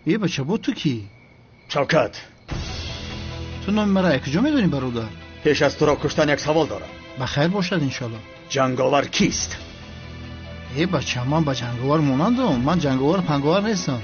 Э бача, бо ту кӣ? Шавкат. Ту номи маро куҷо медонӣ, бародар? Пеш аз туро куштан як савол дорам. Ба хайр бошад, иншоалло. Ҷанговар кист? Э бача, ман ба ҷанговар монандам. Ман ҷанговар панговар нестам.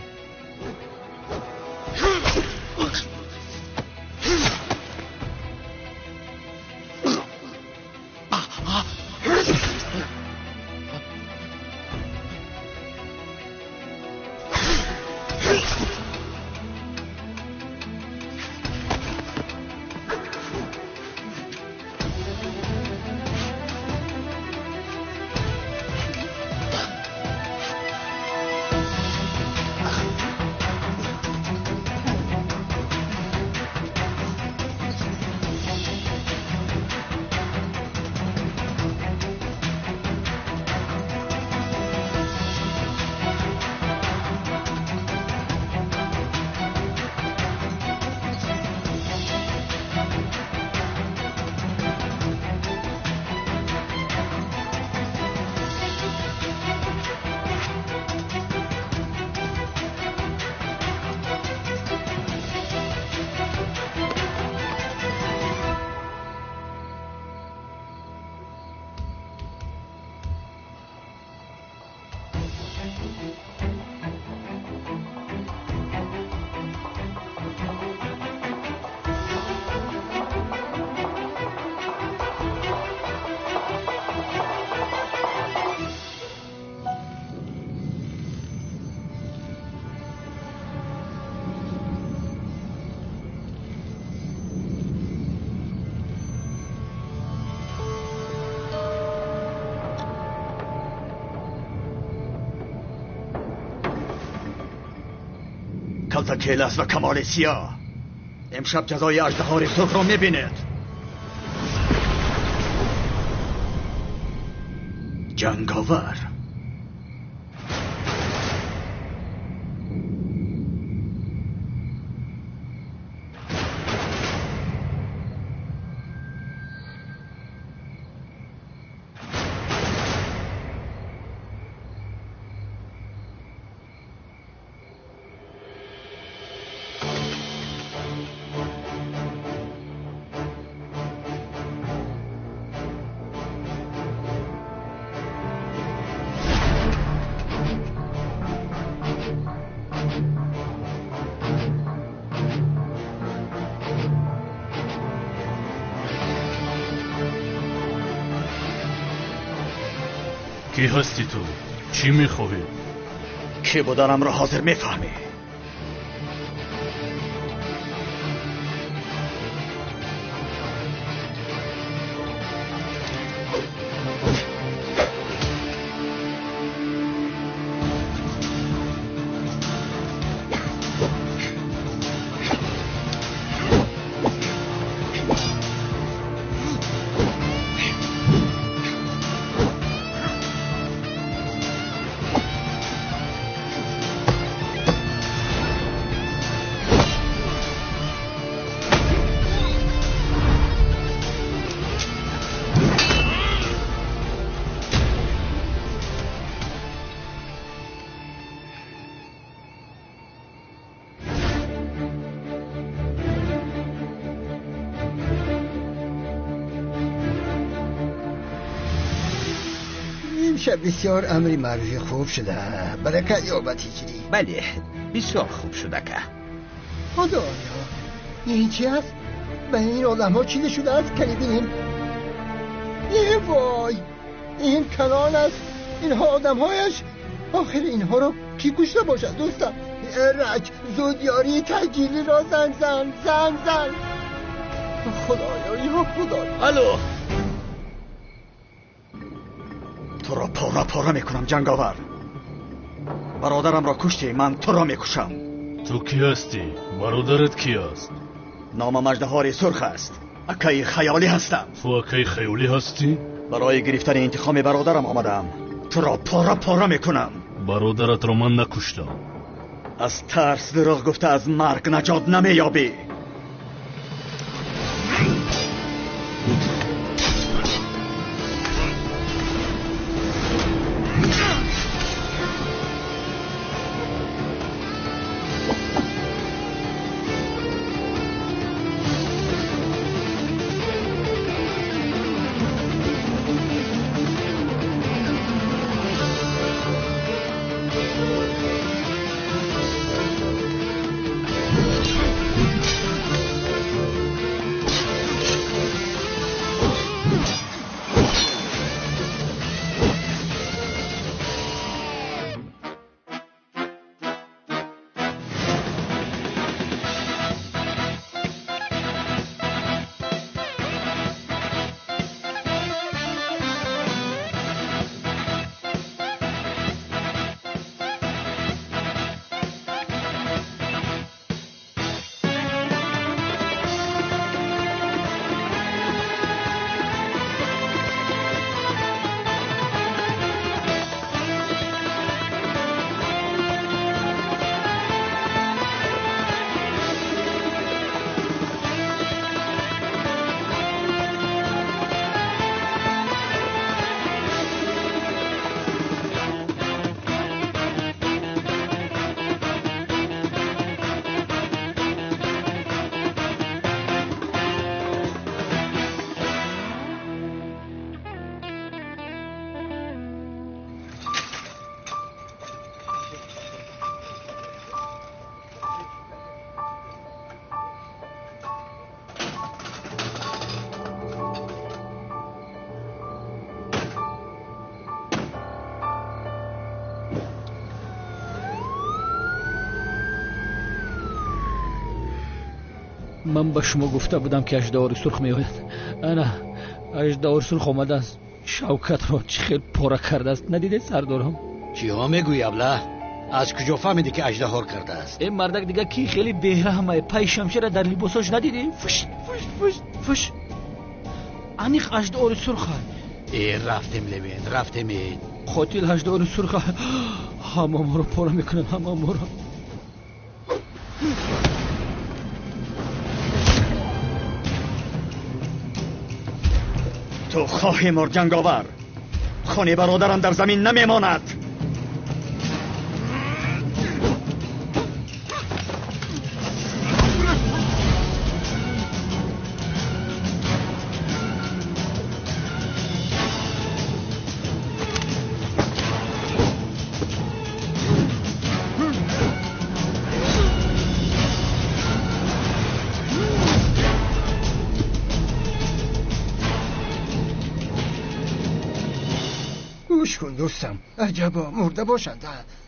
کلتکیلس و کمال سیاه امشب جزای اژدهای سرخ را میبینید. جنگاور. کی هستی تو؟ چی میخواهی؟ کی بودنم را حاضر میفهمی. بسیار امری معروفی خوب شده. برکت یابد هجری. بله بسیار خوب شده که. خدایا این چی است؟ به این آدم ها چیده شده است که ببینیم. ای وای این کلان است. اینها آدم هایش. آخر اینها را کی کشته باشد دوستم؟ رج زود یاری تجیلی را زن زن زن زن. خدایا یا خدایا. الو تو را پاره پاره میکنم جنگاور. برادرم را کشتی، من تو را میکشم. تو کی هستی؟ برادرت کی است؟ نامم اژدهای سرخ است. اکای خیالی هستم. تو اکای خیالی هستی؟ برای گرفتن انتقام برادرم آمدم. تو را پاره پاره میکنم. برادرت را من نکشتم. از ترس دروغ گفته از مرگ نجات نمییابی. Ман ба шумо гуфта будам, ки аждаҳори сурх меояд. Ана аждаҳори сурх омадааст. Шавкатро чӣ хел пора кардааст, надидед сардорам? Чиҳо мегӯӣ, абла? Аз куҷо фаҳмидӣ, ки аждаҳор кардааст? Э мардак дига ки хеле бераҳмае. Пай шамшера дар либосош надидӣ? Фуш фуш фуш фуш. Аниқ аждаҳори сурха. Э рафтем, Левент, рафтем. Қотил аждаҳори сурха. Ҳама моро пора мекунад, ҳама моро. Ту хоҳӣ мурд, ҷанговар. Хуни бародарам дар замин намемонад. Дӯстам, аҷабо мурда бошанд.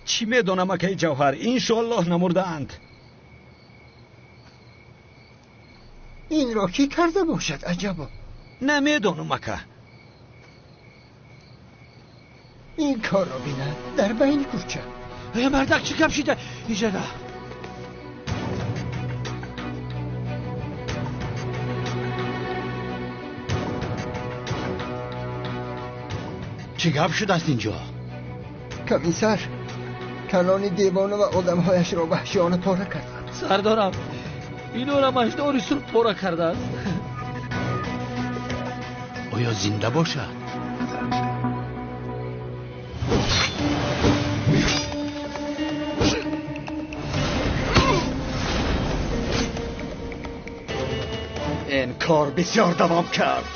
Чӣ медонам, акаи Ҷавҳар, иншоаллоҳ намурдаанд. Инро кӣ карда бошад, аҷабо? Намедонам, ака. Ин корро бинад дар байни кӯча. Э мардак, чӣ гап шида иҷада? Чӣ гап шудааст инҷо? Комиссар, калони девона ва одамҳояшро ваҳшиёна пора карданд. Сардорам, инорам аждаҳори сурх пора кардааст. Оё зинда бошад? Ин кор бисёр давом кард.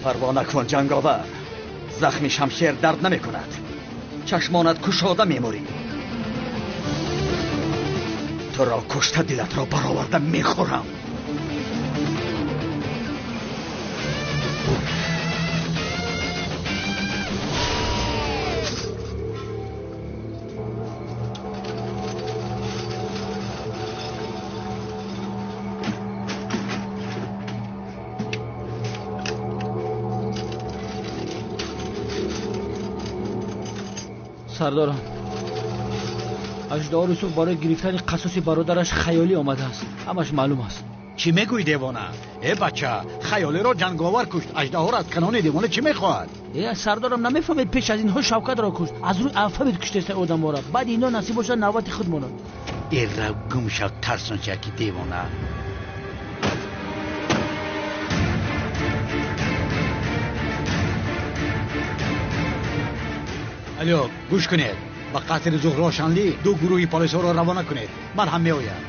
Парво накун, ҷанговар. Захми шамшер дард намекунад. Чашмонат кушода мемурӣ. Туро кушта дилатро бароварда мехӯрам. Сардорам, аждаҳори сурх барои гирифтани қасоси бародараш хаёлӣ омадааст. Ҳамаш маълум аст. Чӣ мегӯӣ, девона? Э бача, хаёлиро ҷанговар кушт. Аждаҳор аз канони девона чӣ мехоҳад? Э сардорам, намефаҳмед, пеш аз инҳо Шавкатро кушт. Аз рӯи алфавит куштеста одамҳоро. Баъд ино насиб бошад, навбати худ монад. Э рав гум шав, тарсончаки девона. Алё, гӯш кунед. Ба қасри Зуҳрошанлӣ ду гурӯҳи полисҳоро равона кунед. Ман ҳам меоям.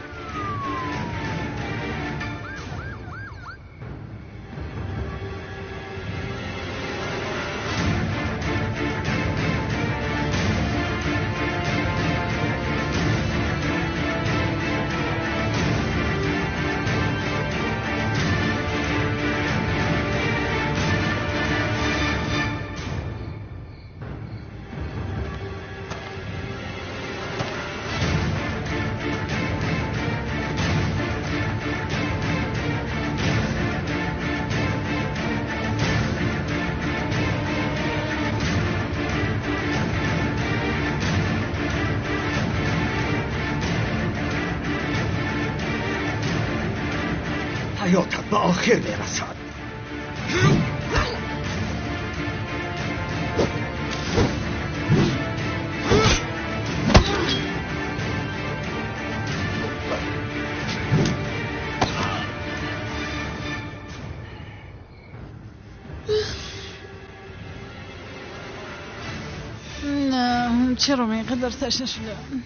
Ҳаётат ба охир мерасад. Чаро ман инқадар ташна шудам?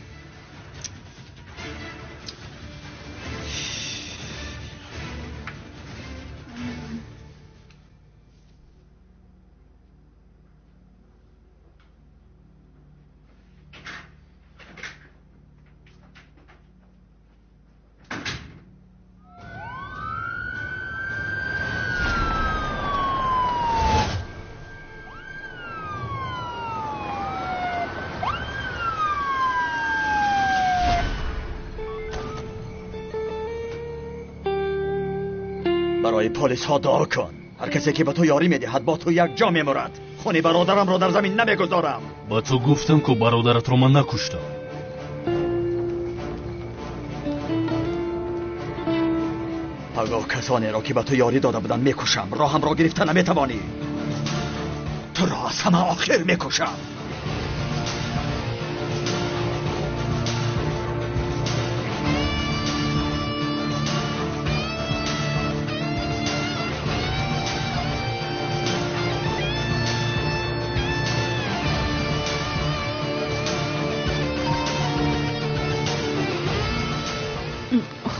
برای پلیس ها دعا کن. هر کسی که به تو یاری میدهد با تو یک جا میمرد. خون برادرم را در زمین نمیگذارم. ба ту гуфтам ку бародаратро ман накуштам. Пагоҳ касонеро ки ба ту ёрӣ дода буданд мекушам. Роҳам ро гирифта наметавонӣ. Туро аз ҳама охир мекушам.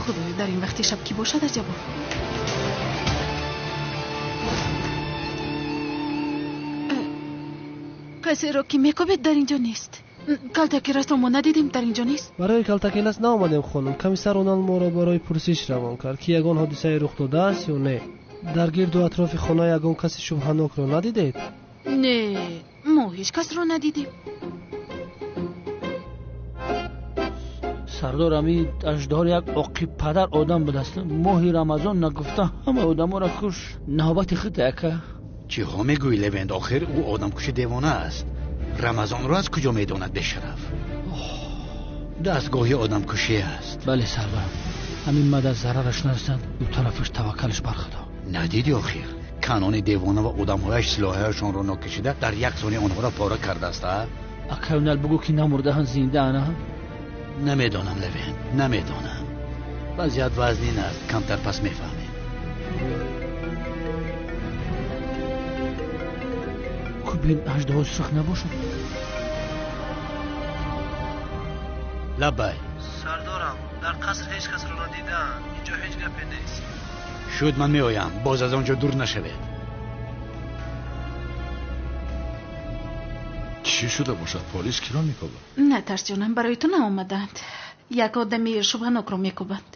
Худоё, дар ин вақти шаб кӣ бошад аҷабо? Касеро ки мекобед дар инҷо нест. Калтакеласро мо надидем, дар инҷо нест. Барои Калтакелас наомадем, хонум. Комиссар Онал моро барои пурсиш равон кард, ки ягон ҳодисае рух додааст ё не. Дар гирду атрофи хона ягон каси шубҳанокро надидед? Не, мо ҳеҷ касро надидем. Сардор, ами аждаҳор як оқибпадар одам будааст. Моҳи Рамазон нагуфта ҳама одаморо куш. Навбати худ, ака. Чиҳо мегӯӣ, Левент? Охир ӯ одамкуши девона аст. Рамазонро аз куҷо медонад бешараф? Дастгоҳи одамкушӣ аст. Бале, сардор, ҳамин мад аз зарараш нарасад, ду тарафаш таваккалаш бар Худо. Надидӣ охир? Канони девона ва одамҳояш силоҳҳояшонро нокашида дар як сония онҳоро пора кардааст, а? Акай, бугӯ ки намурдаанд, зиндаанд, а? Намедонам, Левент, намедонам. Вазъият вазнин аст, камтар пас мефаҳмем. Кубин аждаҳо сурх набошад? Лаббай. Сардорам, дар қаср ҳеҷ касро надидаанд. Инҷо ҳеҷ гапе нест. Шуд, ман меоям. Боз аз он ҷо дур нашавед. Чӣ шуда бошад? Полис киро мекобад? Натарс, ҷонам, барои ту наомаданд. Як одами шубҳанокро мекобанд.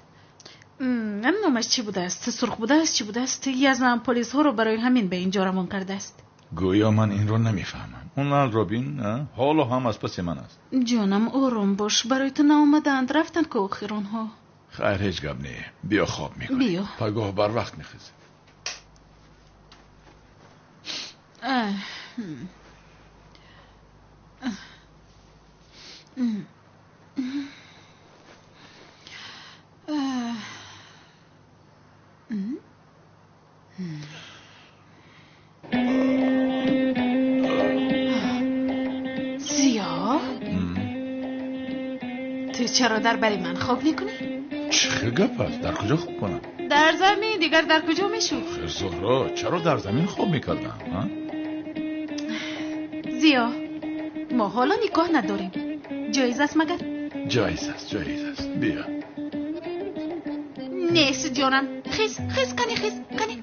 Номаш чӣ будааст? Сурх будааст, чӣ будааст? Язнам полисҳоро барои ҳамин ба инҷо равон кардааст. Гӯё ман инро намефаҳмам. Оналро бин, ҳоло ҳам аз паси ман аст. Ҷонам, ором бош, барои ту наомадаанд, рафтанд ку охир онҳо. Хайр, ҳеҷ гап не. Биё хоб мекунем. Биё. Пагоҳ барвақт мехезем. Зиё, ту чаро дар бари ман хоб мекунӣ? Чӣ хел гап аст? Дар куҷо хоб кунам? Дар замин, дигар дар куҷо мешуд? Хир, Зуҳро, чаро дар замин хоб мекардам? Зиё, мо ҳоло никоҳ надорем. Ҷоиз аст магар? Ҷоиз аст, ҷоиз аст. Биё. Нест, ҷонам. Хез, хез, кани, хез, кани.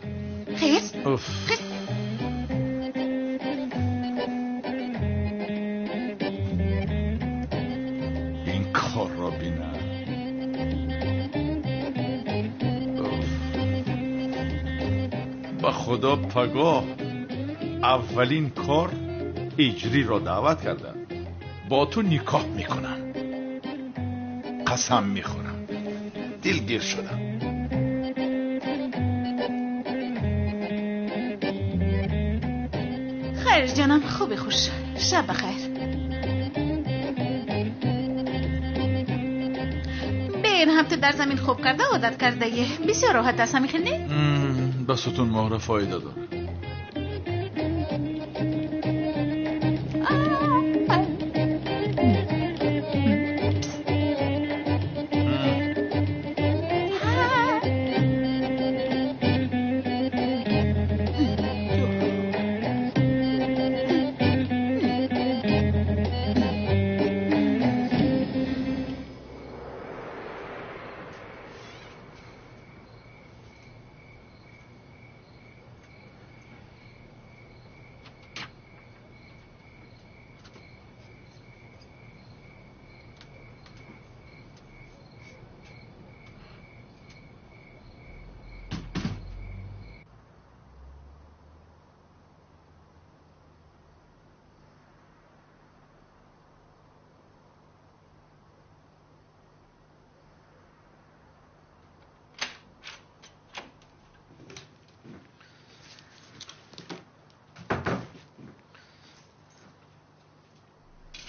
Хез, хез. Ин корро бинам. Ба Худо, пагоҳ аввалин кор ҳиҷриро даъват кардам. Бо ту никоҳ мекунам. Қасам мехӯрам. Дилгир шудам. Хайр, ҷонам, хуби хуш. Шаб бахайр. Бе Ин ҳам ту дар замин хоб карда одат кардаӣ. Бисёр роҳат аст, ҳамин хел не? Ба сутунмоҳра фоида дорад.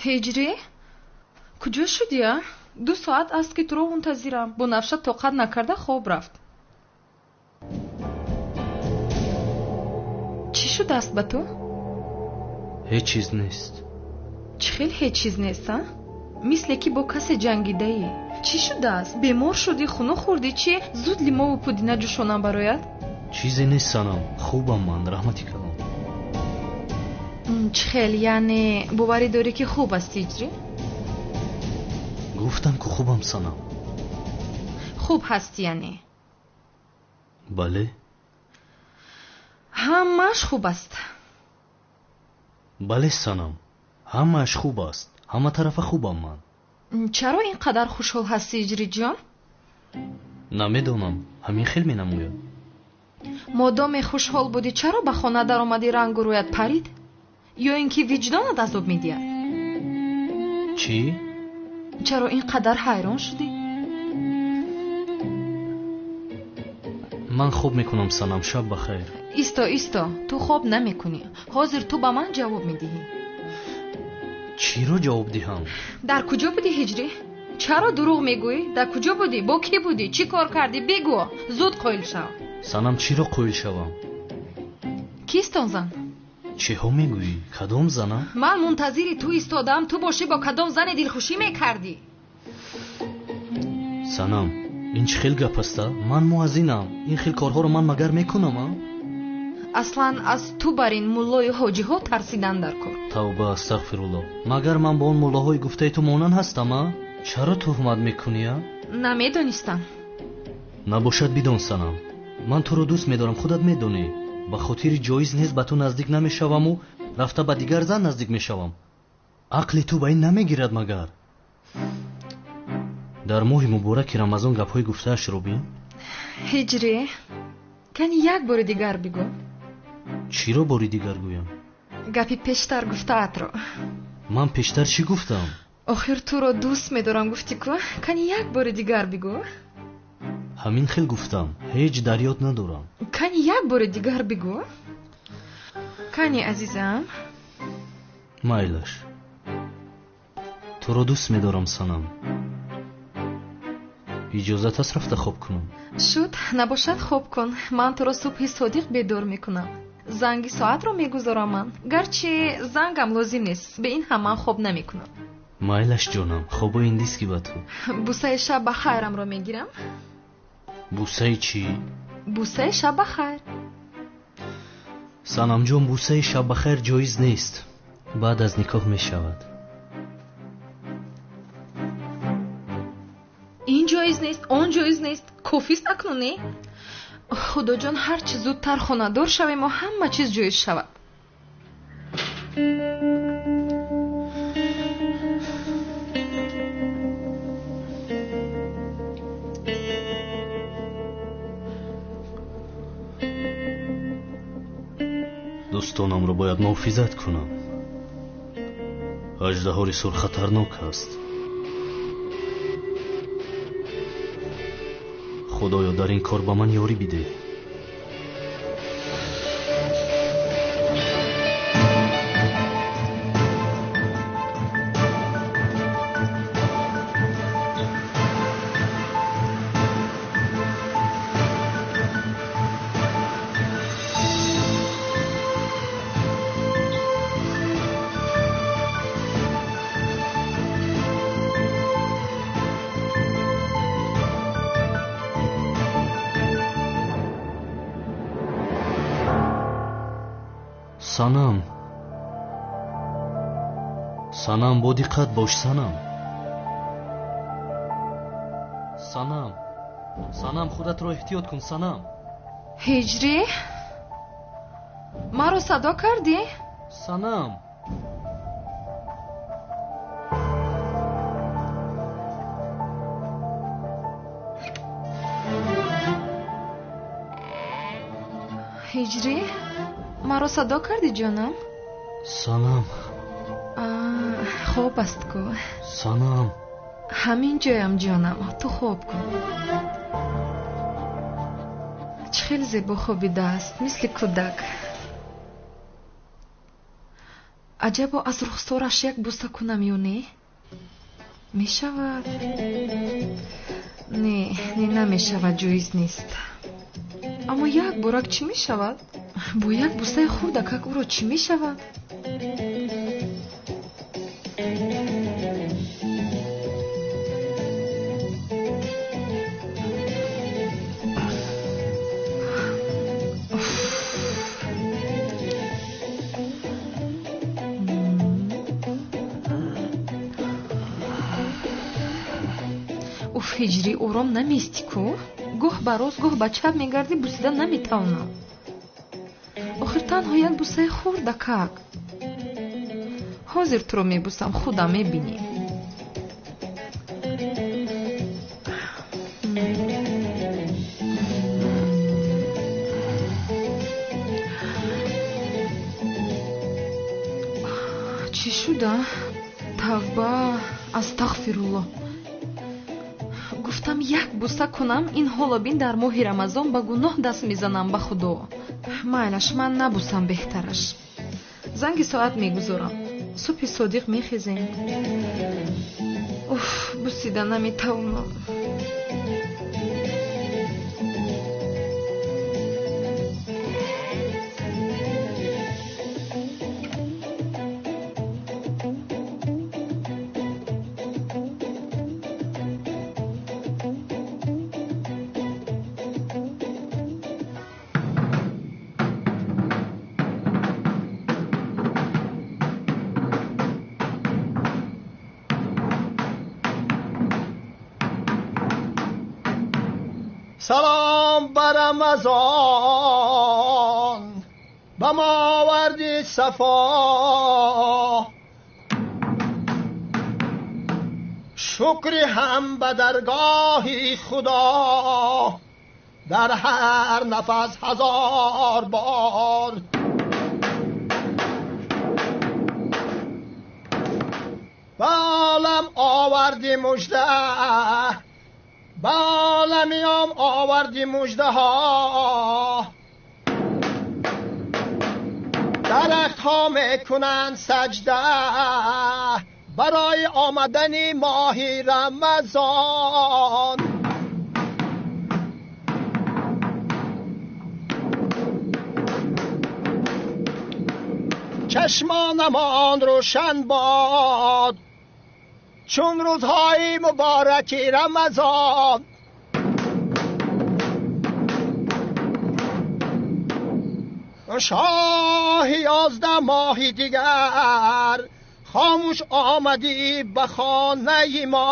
Ҳиҷрӣ, куҷо шудӣ, а? 2 соат аст ки туро мунтазирам. Бунафша тоқат накарда хоб рафт. Чӣ шудааст ба ту? Ҳеҷ чиз нест. Чӣ хел ҳеҷ чиз нест, а? Мисле ки бо касе ҷангидаӣ. Чӣ шудааст? Бемор шудӣ, хунук хӯрдӣ, чӣ? Зуд лимову пудина ҷӯшонам барояд? Чизе нест, Санам. Хубам ман, раҳмати калон. Чӣ хел, яъне боварӣ дорӣ ки хуб аст, Ҳиҷрӣ? Гуфтам ку хубам, Санам. Хуб ҳастӣ, яъне? Бале. Ҳамааш хуб аст. Бале, Санам, ҳамааш хуб аст. Ҳама тарафа хубам ман. Чаро ин қадар хушҳол ҳастӣ, Ҳиҷриҷон? Намедонам, ҳамин хел менамояд. Модоме хушҳол будӣ, чаро ба хона даромадӣ рангу рӯят парид? Ё ин ки виҷдонат азоб медиҳад? Чӣ? Чаро ин қадар ҳайрон шудӣ? Ман хоб мекунам, Санам, шаб ба хайр. Исто, исто, ту хоб намекунӣ. Ҳозир ту ба ман ҷавоб медиҳӣ. Чиро ҷавоб диҳам? Дар куҷо будӣ, Ҳиҷрӣ? Чаро дурӯғ мегӯӣ? Дар куҷо будӣ? Бо кӣ будӣ? Чӣ кор кардӣ? Бигӯ, зуд қоил шав. Санам, чиро қоил шавам? Кист он зан? Чиҳо мегӯӣ? Кадом зана? Ман мунтазири ту истодаам, ту бошӣ бо кадом зане дилхушӣ мекардӣ? Санам, ин чӣ хел гап аст? Ман муаззинам. Ин хел корҳоро ман магар мекунам, а? Аслан аз ту бар ин муллою ҳоҷиҳо тарсидан дар кор. Тавба, астағфируллоҳ. Магар ман бо он муллоҳои гуфтаи ту монанд ҳастам, а? Чаро туҳмат мекунӣ, а? Намедонистам. Набошад бидон, Санам. Ман туро дӯст медорам, худат медонӣ. Ба хотири ҷоиз нест ба ту наздик намешаваму рафта ба дигар зан наздик мешавам. Ақли ту ба ин намегирад магар? Дар моҳи мубораки Рамазон гапҳои гуфтаашро бин. Ҳиҷрӣ, кани як бори дигар бигӯ. Чиро бори дигар гӯям? Гапи пештар гуфтаатро. Ман пештар чӣ гуфтам? Охир туро дӯст медорам гуфтӣ ку? Кани як бори дигар бигӯ. Ҳамин хел гуфтам, ҳеҷ дар ёд надорам. Кани як бори дигар бигӯ. Кани, азизам. Майлаш. Туро дӯст медорам, Санам. Иҷозат аст рафта хоб кунам? Шуд, набошад хоб кун. Ман туро субҳи содиқ бедор мекунам. Занги соатро мегузорам ман. Гарчи зангам лозим нест, бе ин ҳам ман хоб намекунам. Майлаш, ҷонам, хобо индист ки ба ту. Бусаи шаб ба хайрамро мегирам. Бусаи чӣ? Бусаи шаб ба хайр. Санамҷон, бусаи шаб ба хайр ҷоиз нест. Баъд аз никоҳ мешавад. Ин ҷоиз нест, он ҷоиз нест. Кофист акнун, не? Худоҷон, ҳарчи зудтар хонадор шавему ҳама чиз ҷоиз шавад. Дӯстонамро бояд муҳофизат кунам. Аждаҳори сур хатарнок аст. Худоё, дар ин кор ба ман ёрӣ бидеҳ. Санам, Санам, бо диққат бош, Санам. Санам, Санам, худатро эҳтиёт кун, Санам. Ҳиҷрӣ, маро садо кардӣ? Санам. Ҳиҷрӣ, маро садо кардӣ, ҷонам? Санам. Хоб аст ку. Санам. Ҳамин ҷоям, ҷонам, ту хоб кун. Чӣ хеле зебо хобидааст, мисли кӯдак. Аҷабо аз рухсораш як буса кунам ё не? Мешавад? Не, не, намешавад, ҷоиз нест. Аммо як борак чӣ мешавад? Бо як бусаи хурдакак ӯро чӣ мешавад? Уф, Ҳиҷрӣ, ором намести ку? Гоҳ ба рост, гоҳ ба чап мегардӣ, бусида наметавонам. Охир танҳо як бусаи хурдакак. Ҳозир туро мебусам, худам мебинӣ. Чӣ шуда? Тавба, астағфируллоҳ. Гуфтам як буса кунам, ин ҳоло бин дар моҳи Рамазон ба гуноҳ даст мезанам ба Худо. Майлаш, ман набусам беҳтараш. Занги соат мегузорам. Субҳи содиқ мехезем. Уф, бусида наметавонам. Салом ба Рамазон, ба мо оварди сафо. Шукри ҳам ба даргоҳи Худо, дар ҳар нафас ҳазор бор. Ба олам оварди мужда, ба оламиём оварди муждаҳо. Дарахтҳо мекунанд саҷда барои омадани моҳи Рамазон. Чашмонамон рӯшан бод чун рӯзҳои мубораки Рамазон. Шоҳи 11 моҳи дигар хомӯш омадӣ ба хонаи мо.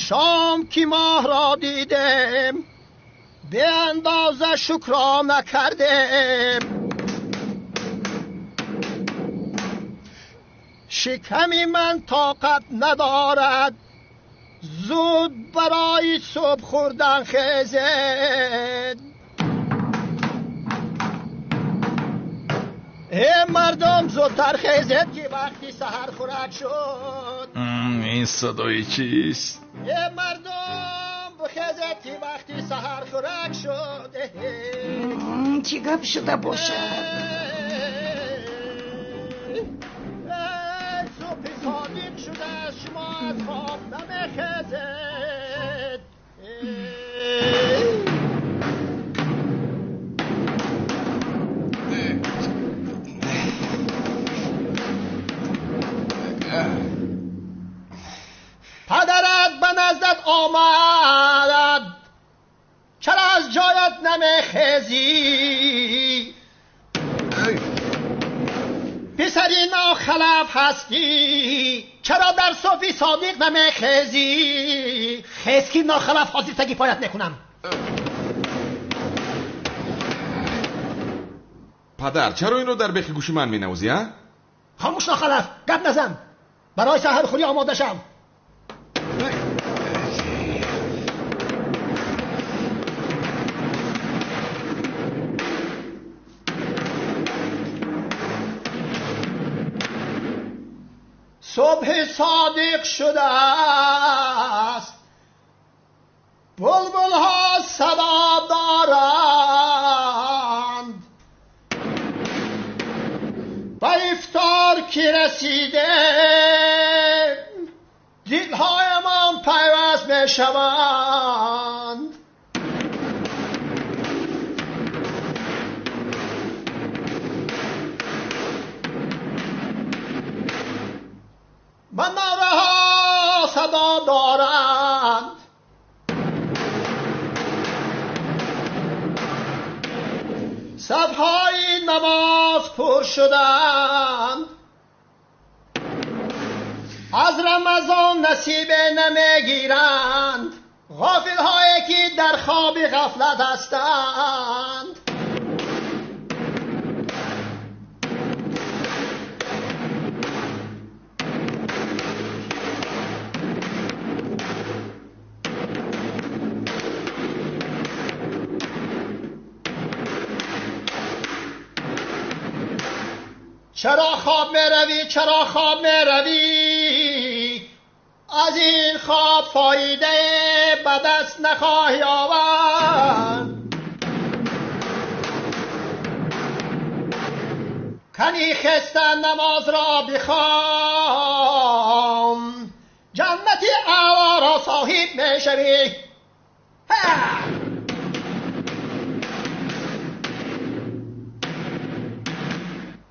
Шом ки моҳро дидем, беандоза шукро накардем. Шиками ман тоқат надорад, зуд барои субҳ хӯрдан хезед. Э мардум, зудтар хезед ки вақти саҳар хӯрак шуд. Ин садои чист? Э мардум, бихезед ки вақти саҳар хӯрак шуд. Чӣ гап шуда бошад? Субҳи содиқ шуда, шумо аз хоб намехезед. Падарат ба наздат омад, чаро аз ҷоят намехезӣ? Писари нохалаф ҳастӣ, чаро дар субҳи содиқ намехезӣ? Хез ки нохалаф ҳозир таги поят мекунам. Падар, чаро инро дар бехи гӯши ман менавозӣ, а? Хомӯш нохалаф, гап назан. Барои саҳархӯрӣ омода шав. Субҳи содиқ шудааст, булбулҳо садо доранд, ба ифтор ки расидем дилҳоямон пайваст мешаванд. Манораҳо садо доранд, сафҳои намоз пур шуданд, аз Рамазон насибе намегиранд ғофилҳое ки дар хоби ғафлат ҳастанд. Чаро хоб меравӣ? Чаро хоб меравӣ? Аз ин хоб фоидае ба даст нахоҳӣ овард. Кани хеста намозро бихон, ҷаннати аълоро соҳиб мешавӣ.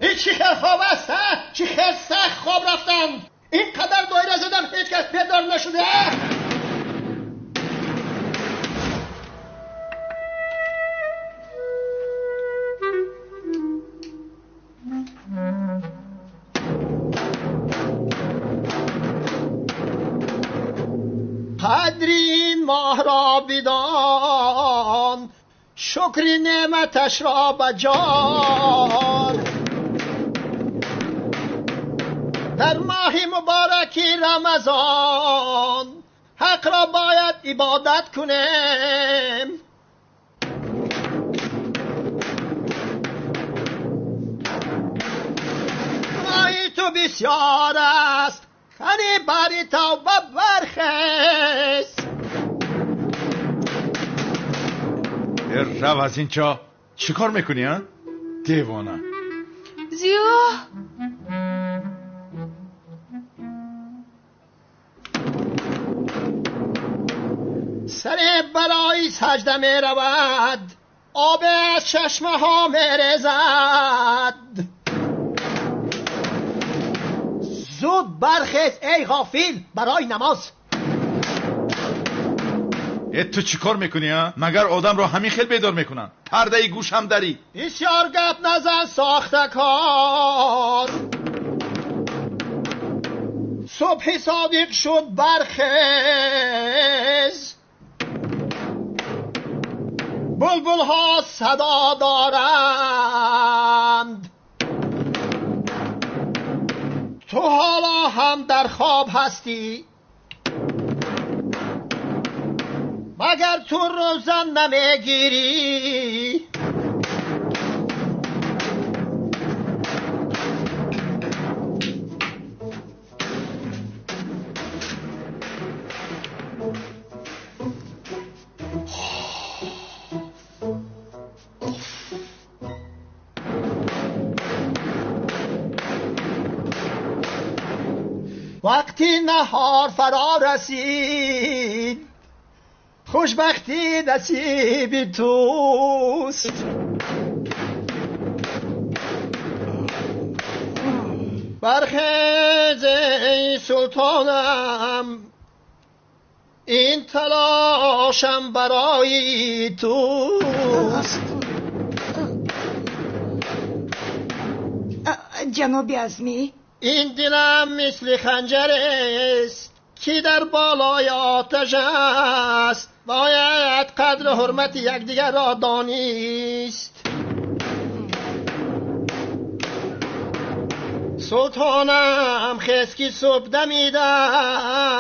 Ин чӣ хел хоб аст, а? Чӣ хел сахт хоб рафтам! Ин қадар доира задам, ҳеҷ кас бедор нашуда. Қадри ин моҳро бидон, шукри неъматашро ба ҷор. Дар моҳи мубораки Рамазон ҳақро бояд ибодат кунем. Гуноҳи ту бисёр аст, кани бари тавба бархез. Рав аз инҷо. Чӣ кор мекунӣ, а? Девона. Зиё! Саре барои саҷда меравад, об аз чашмаҳо мерезад. Зуд бархез эй ғофил барои намоз. Э, ту чӣ кор мекунӣ, а? Магар одамро ҳамин хел бедор мекунанд? Пардаи гӯшам дарӣ. Бисёр гап назан, сохтакор. Субҳи содиқ шуд, бархез. Булбулҳо садо доранд, ту ҳоло ҳам дар хоб ҳастӣ. Магар ту рӯза намегирӣ? Вақти наҳор фаро расид, хушбахтӣ насиби туст. Бархез эй султонам, ин талошам барои туст. Ҷаноби Азмӣ, ин дилам мисли ханҷар аст ки дар болои оташ аст. Бояд қадру ҳурмати якдигарро донист. Султонам хез ки субҳ дамидааст.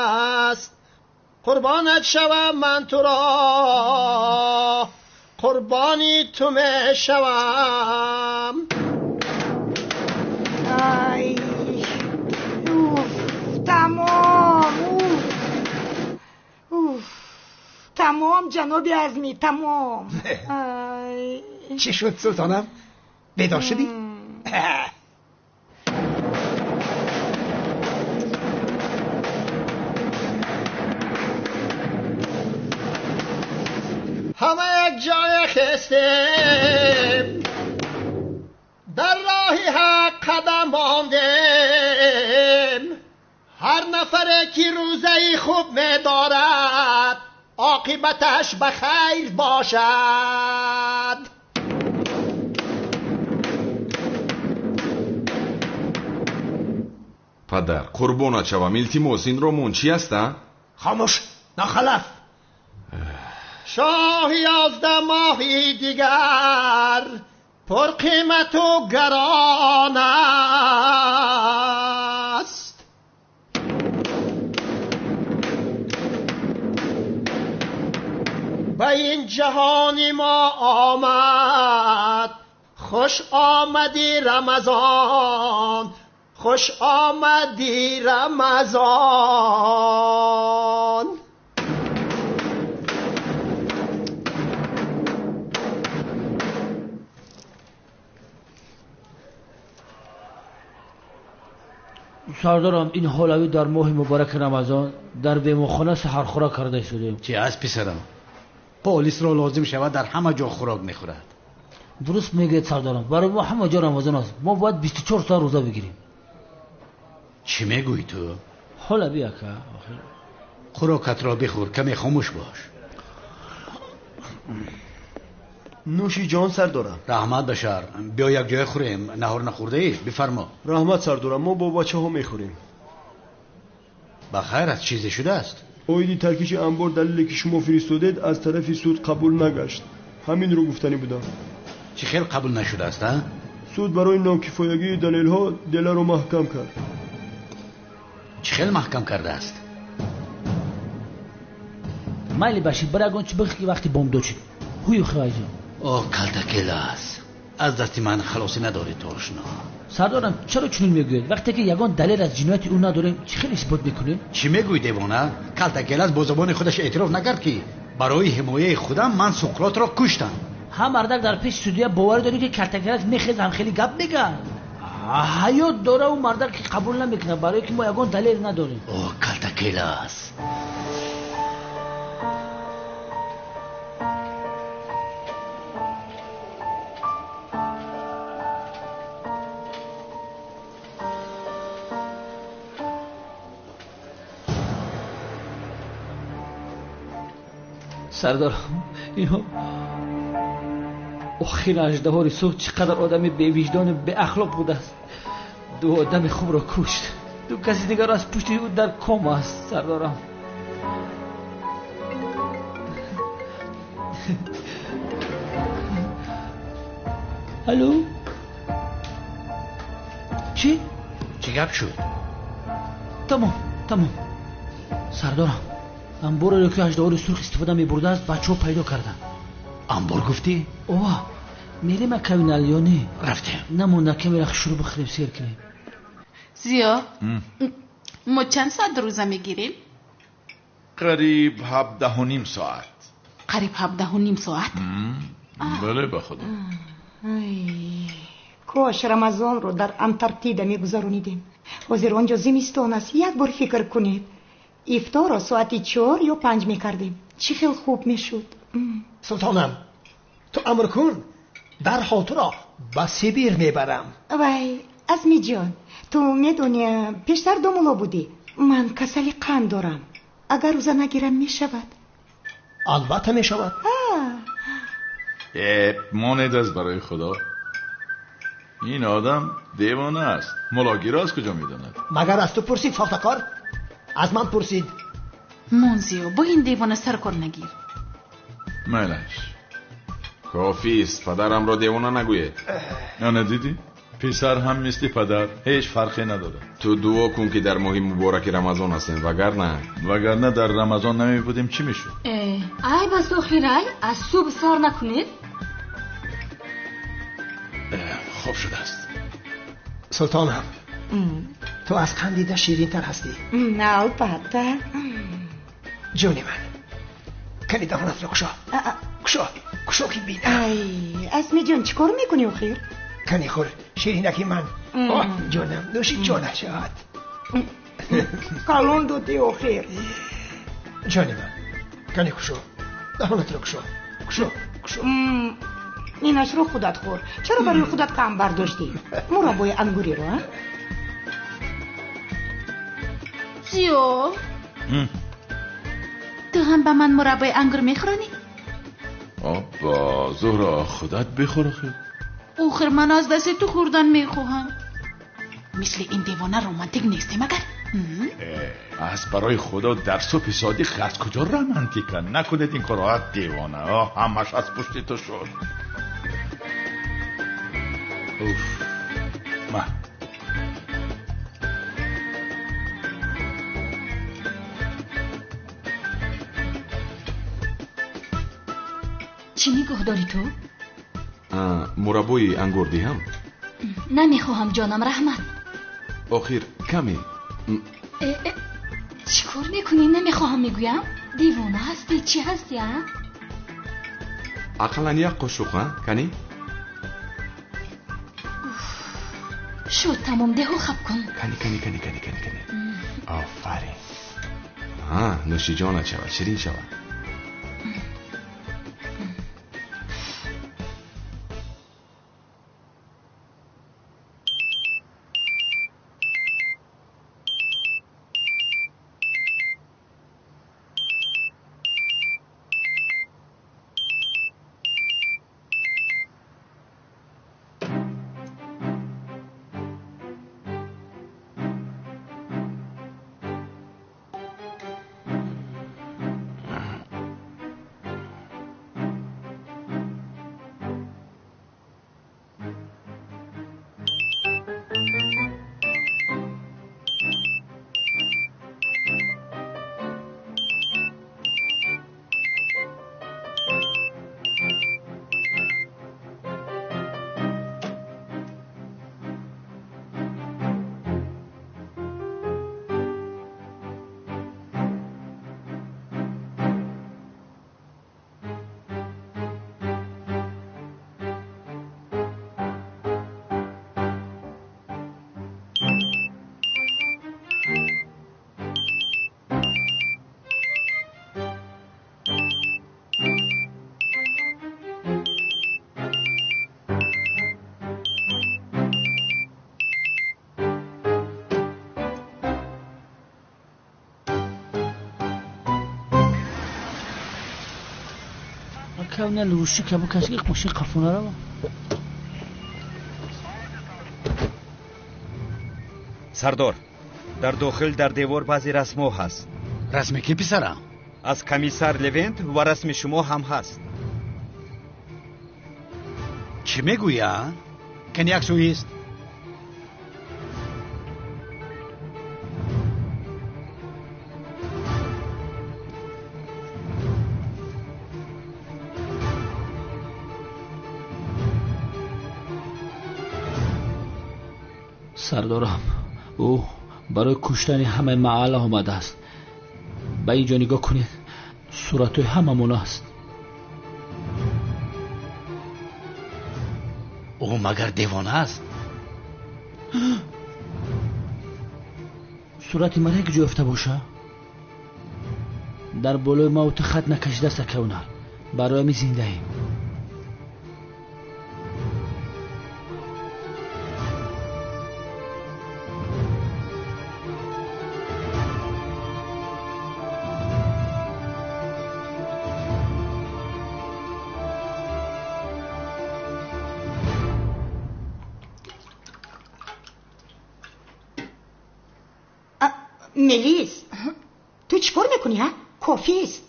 Қурбонат шавам ман туро, қурбони ту мешавам. Ай, уф, тамом, уф, уф, тамом ҷаноби Азмӣ, тамом. Ай. Чӣ шуд султонам? Бедор шудӣ? Ҳама як ҷоя хестем, дар роҳи ҳақ қадам мондем. Ҳар нафаре ки рӯзаи хуб медорад, оқибаташ ба хайр бошад. Падар, қурбонат шавам, илтимос, инро мон чӣ аст, а? Хомӯш, нохалаф. Шоҳи 11 моҳи дигар пурқимату гарон аст. Ба ин ҷаҳони мо омад, хуш омадӣ Рамазон, хуш омадӣ Рамазон. Сардарам, ин ҳолави дар моҳи мубораки Рамазон дар беморхона саҳархӯрак карда шудем. Чӣ аст писарам? Полисро лозим шавад дар ҳама ҷо хӯрок мехӯрад. Дуруст мегӯед сардарам, барои мо ҳама ҷо Рамазон аст. Мо бояд 24 соат рӯза бигирем. Чӣ мегӯӣ ту? Ҳолави ака, охир. Хӯрокатро бихӯр, каме хомӯш бош. Нӯши ҷон сардорам. Раҳмат башар, биё як ҷоя хӯрем. Наҳор нахӯрдаӣ? Бифармо. Раҳмат сардорам, мо бо бачаҳо мехӯрем. Ба хайр аст, чизе шудааст? Оиди таркиши анбор далеле ки шумо фиристодед аз тарафи суд қабул нагашт. Ҳаминро гуфтанӣ будам. Чӣ хел қабул нашудааст, а? Суд барои нокифоягии далелҳо деларо маҳкам кард. Чӣ хел маҳкам кардааст? Майли башир, бар ягон чӣ бихӯр ки вақти бомдод шуд. Ҳую хӯайҷон. О, калтакелас, аз дасти ман халосӣ надорӣ ту ошно. Сардорам, чаро чунин мегӯед? Вақте ки ягон далел аз ҷинояти ӯ надорем, чӣ хел исбот мекунем? Чӣ мегӯӣ девона? Калтакелас бо забони худаш эътироф накард ки барои ҳимояи худам ман Суқротро куштам. Ҳам мардак дар пеши судия боварӣ дорӣ ки Калтакелас мехезад, ҳам хеле гап мегӯяд. Ҳаёт дора ӯ мардак ки қабул намекунад, барое ки мо ягон далел надорем. О, Калтакелас. Сардар, инҳо охир аждаҳори сурх чӣ қадар одами бевиҷдону беахлоқ будааст. Ду одами хубро кушт, ду каси дигарро аз пушти ӯ дар ком аст. Сардарам, алло, чӣ? Чӣ гап шуд? Тамом, тамом. Сардорам, анбореро ки аждаҳори сурх истифода мебурдааст бачаҳо пайдо карданд. Анбор гуфтӣ? Ова, мерем акавинал ё не? Рафтем. Намонда камера шурӯъ бихӯрем, сер кунем. Зиё, мо чанд соат рӯза мегирем? Қариб 17.5 соат. Қариб 17.5 соат? Бале, ба худо. Кош Рамазонро дар Антарктида мегузаронидем. Ҳозир он ҷо зимистон аст. Як бор фикр кунед. Ифторро соати 4 ё 5 мекардем. Чӣ хел хуб мешуд. Султонам, ту амр кун, дарҳол туро ба Сибир мебарам. Вай, Азмиҷон, ту медонӣ, пештар домуло будӣ. Ман касали қанд дорам. Агар рӯза нагирам мешавад? Албатта мешавад. Монед аз барои худо. Ин одам девона аст. Мулогиро аз куҷо медонад? Магар аз ту пурсид, сохтакор? Аз ман пурсид. Монзиё, бо ин девона саркор нагир. Майлаш. Кофист, падарамро девона нагӯед. Ана дидӣ? Писар ҳам мисли падар, ҳеҷ фарқе надорад. Ту дуо кун, ки дар моҳи мубораки Рамазон ҳастем, вагарна вагарна дар Рамазон намебудем, чӣ мешуд? Ай бас, охирай, аз субҳ сар накунед. Хуб шудааст. Султонам, ту аз қанд дида ширинтар ҳастӣ. Албатта. Ҷони ман, кани даҳонатро кушо, кушо, кушо, ки бинам. Ай, Асмиҷон, чӣ кор мекунӣ охир? Кани хӯр, ширинаки ман. Оҳ, ҷонам, нӯши ҷонат шавад. Калон додӣ охир. Ҷони ман, кани кушо, даҳонатро кушо, кушо, кушо. Инашро худат хӯр. Чаро барои худат кам бардоштӣ? Мураббои ангуриро, а? Зиё, ту ҳам ба ман мураббои ангур мехӯронӣ? Обба, Зуҳро, худат бихӯр охир. Охир ман аз дасти ту хӯрдан мехоҳам. Мисли ин девона романтик нестӣ магар? Аз барои худо, дар субҳи содиқ аз куҷо романтика? Накунед ин корро, девона. Ҳамаш аз пушти ту шуд. Уф, ма. Чӣ нигоҳ дорӣ ту? Мураббои ангур диҳам? Намехоҳам, ҷонам, раҳмат. Охир каме. Чӣ кор мекунӣ? Намехоҳам мегӯям. Девона ҳастӣ, чӣ ҳастӣ, а? Ақаллан як қошуқ, а? Кани? Шуд, тамом, деҳу хаб кун. Кани, кани, кани, кани, кани, кани. Офарин. Нӯши ҷонат шавад, ширин шавад. Кавна луши кабу каси мошин қафона рава. Сардор, дар дохил дар девор баъзе расмҳо ҳаст. Расми ки, писарам? Аз комиссар Левент ва расми шумо ҳам ҳаст. Чӣ мегӯӣ, а? Кани як сӯист. Сардорам, ӯ барои куштани ҳамаи маҳалла омадааст. Ба ин ҷо нигоҳ кунед, суратҳои ҳамамон аст. Ӯ магар девона аст? Сурати ман як ҷо ёфта боша? Дар болои мавту хат накашидааст, акавнар. Барои ҳамин зиндаем. Мелис, ту чӣ кор мекунӣ, ҳа? Кофист.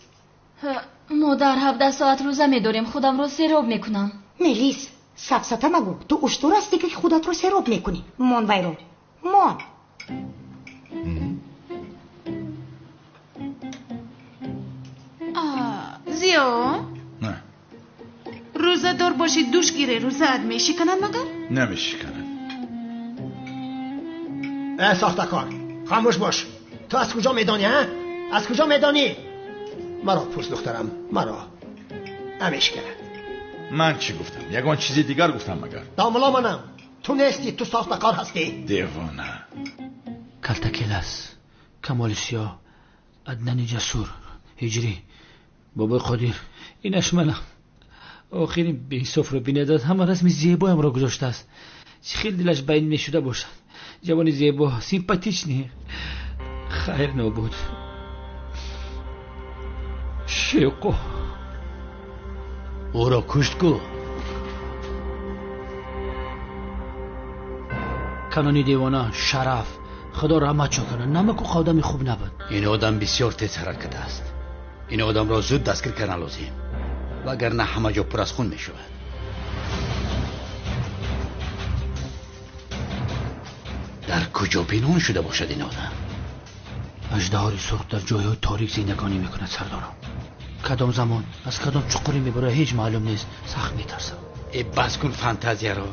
Мо дар 17 соат рӯза медорем, худамро сероб мекунам. Мелис, сафсата магӯ. Ту уштур ҳастӣ, ки худатро сероб мекунӣ. Мон вайро. Мон. Зиё? Не. Рӯзадор бошӣ, душ гире, рӯзаат мешиканад магар? Намешиканад. Э, сохтакор, хомӯш бош. Ту аз куҷо медонӣ, ҳа? Аз куҷо медонӣ? Маро пурс, духтарам, маро. Намешиканад. Ман чӣ гуфтам? Ягон чизи дигар гуфтам магар? Домулло манам. Ту нестӣ, ту сохтакор ҳастӣ. Девона. Калтакелас, Камоли Сиёҳ, Аднани Ҷасур, Ҳиҷрӣ, Бобои Қодир, инаш манам. Охирин беинсофро бинед, аз ҳама расми зебоямро гузоштааст. Чӣ хел дилаш ба ин мешуда бошад. Ҷавони зебо, симпатичный. Хайр нобуд. Шевқо. Ӯро кушт ку. Канони девона, шараф. Худо раҳматшон кунад. Намаку одами хуб набуд. Ин одам бисёр тез ҳаракат аст. Ин одамро зуд дастгир кардан лозим, вагарна ҳама ҷо пур аз хун мешавад. Дар куҷо пинҳон шуда бошад ин одам? Аждаҳори сурх дар ҷойҳои торик зиндагонӣ мекунад, сардорам. Кадом замон аз кадом чуқурӣ мебарояд ҳеҷ маълум нест. Сахт метарсам. Э, бас кун фантазияро.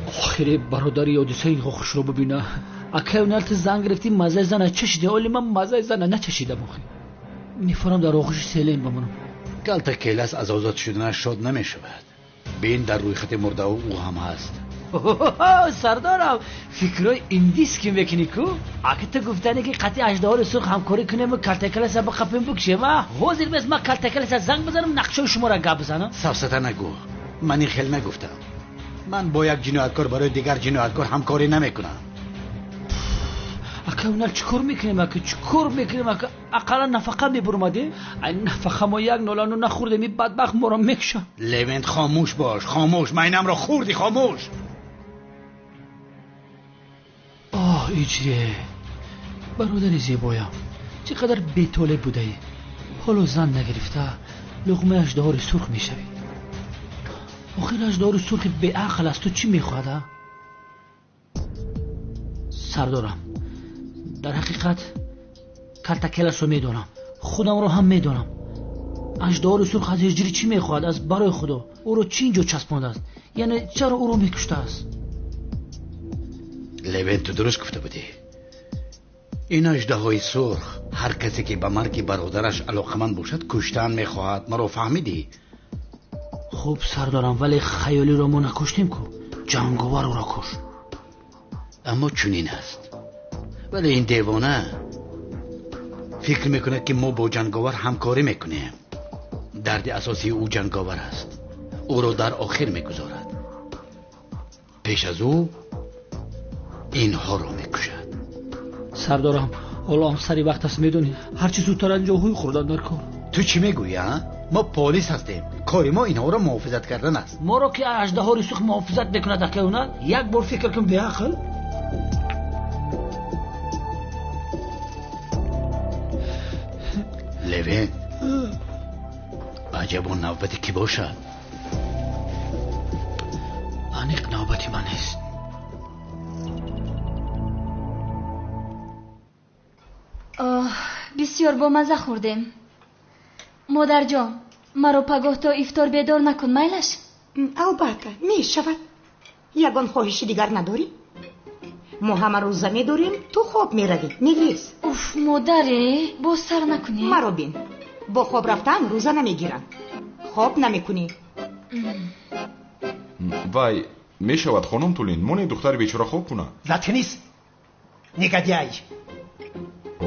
Охире бародари ҳодисаи хушро бибина. Акай уналти зан гирифтӣ, маззаи зана чашидӣ. Оли ман маззаи зана начашидам. Охи мефорам дар оғӯши селем бимонам. Калтакелас аз озод шуданаш шод намешавад. Бин, дар рӯйхати мурдао ӯ ҳам ҳаст. Сардорам, фикрҳои индиски мекунӣ ку? Аки ту гуфтанӣ ки қатъи аждаҳори сурх ҳамкорӣ кунему Калтакеласа биқапем бикушем. Ҳозир бес ман Калтакеласа занг бизанам, нақшаи шуморо гап бизанам. Сафсата нагӯ. Ман ин хел нагуфтам. Ман бо як ҷинояткор барои дигар ҷинояткор ҳамкорӣ намекунам. Ака унал чӣ кор мекунем? Ака чӣ кор мекунем? Ака ақаллан нафақа мебурмадем. Ай нафақа мо як нолану нахӯрдем, ин бадбахт моро мекушад. Левент, хомӯш бош, хомӯш. Майнамро хӯрдӣ, хомӯш. Оҳ, Иҷре, бародари зебоям, чӣ қадар бетолеб будаӣ. Ҳоло зан нагирифта луғмаи аждаҳори сурх мешавӣ. Охир аждаҳори сурхи беақл аз ту чӣ мехоҳад, а? Сардорам, дар ҳақиқат Калтакеласро медонам, худамро ҳам медонам. Аждаҳори сурх аз Ҳиҷрӣ чӣ мехоҳад? Аз барои худо ӯро чӣ инҷо часпондааст? Яъне чаро ӯро мекуштааст? Левент, ту дуруст гуфта будӣ. Ин аждаҳои сурх ҳар касе ки ба марги бародараш алоқаманд бошад куштан мехоҳад. Маро фаҳмидӣ? Хуб сардорам, вале хаёлиро мо накуштем ку. Ҷанговар ӯро кушт. Аммо чунин аст. Вале ин девона фикр мекунад, ки мо бо ҷанговар ҳамкорӣ мекунем. Дарди асосии ӯ ҷанговар аст. Ӯро дар охир мегузорад. Пеш аз ӯ инҳоро мекушад. Сардорам, ҳоло ҳам сари вақт аст, медонӣ. Ҳарчи зудтар аз инҷо ҳуй хӯрдан дар кор. Ту чӣ мегӯӣ, а? Мо полис ҳастем. Кори мо инҳоро муҳофизат кардан аст. Моро ки аждаҳори сурх муҳофизат мекунад, акай унал? Як бор фикр кун, беақл. Левент, аҷабо навбати кӣ бошад? Аниқ навбати ман нест. Оҳ, бисёр бомазза хӯрдем. Модарҷон, маро пагоҳ то ифтор бедор накун, майлаш? Албатта, мешавад. Ягон хоҳиши дигар надорӣ? Мо ҳама рӯза медорем, ту хоб меравӣ, Мелис. Уф, модаре, боз сар накунӣ. Маро бин. Бо хоб рафтан рӯза намегиранд. Хоб намекунӣ. Вай, мешавад, хонум Тулин, моне духтари бечора хоб кунад. Заткнись, негодяй.